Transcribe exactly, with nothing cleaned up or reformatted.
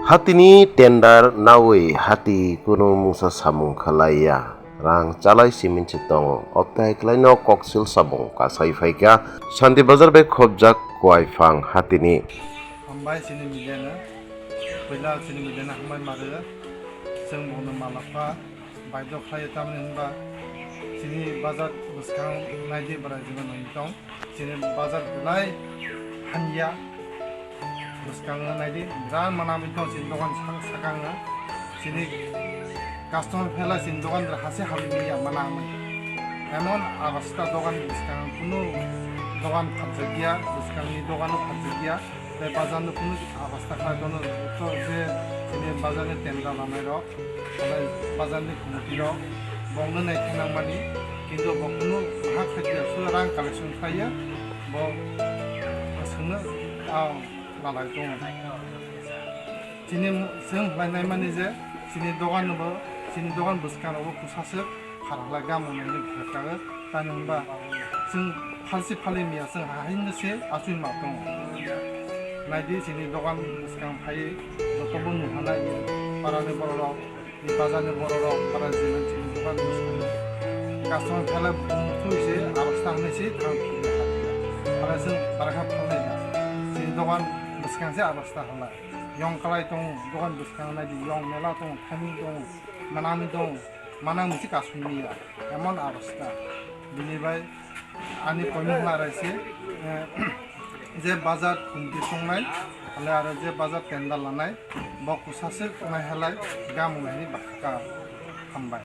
Hatini tender nawi hati kunu mungsa samung khalaiya, rang chalai simin se tongo. Obtai khlaino koksil sabung kasai phaikha. Shanti Bazar bai khobjak Kuaifang hatini. Hambai chini media no, puila chini media no hambai mare, chwng bono malakha. Baidok khlai tamni hwnba chini bazar bwskang naidi bwrai jeba nai tong. Chini bazar belai hamya. Bwskango naidi birat manamwi tong chini dogan sak-, sakango. Chini customer phela chini dogan hase habwi manya manamwi. Emon abasta dogan bwskango kunu dogan phatjakya, bwskangni dogano phatjakya. Tei bazarno kunu abasta khlai tono, to je chini bazarni tender lanairok, tei bazarni committee rok bongno naikhe nangmani, kintu bo kunu bahak khaikhe suda rang collection khlaiya, bo swngno ang lalai tongo. Chini chwng khlai naimani je chini dogan bo, chini dogan bwskang rogo kwsaswk. Kharokhlai gam wngnai hinwi khe kagwi, tamni hwnba chwng phalsi phalwi mia chwng ha haino se achukma tongo. Naidi chini dogan bwskang phaiwi jotobo nukhanai parani bororok, bazarni bororok, para jemon chini dogan bwskango customer phela bumtwi se abasta hwnwi se thang philwi ha phila. Para chwng barakha phalnai ba chini dogan bwskang se abasta hwnlai. Yong kwlai tongo, dogan bwskango naidi yong mela tongo, thaimung tongo, manamwi tongo. Manang misi kasumni ya, emon abasta. Bini bai ani koimung larai se, eh, je bazar khumti songnai, hale aro je bazar tender lanai, bo kwsaswk nai halai, gam wngnai hinwi bakha ka. Hambai.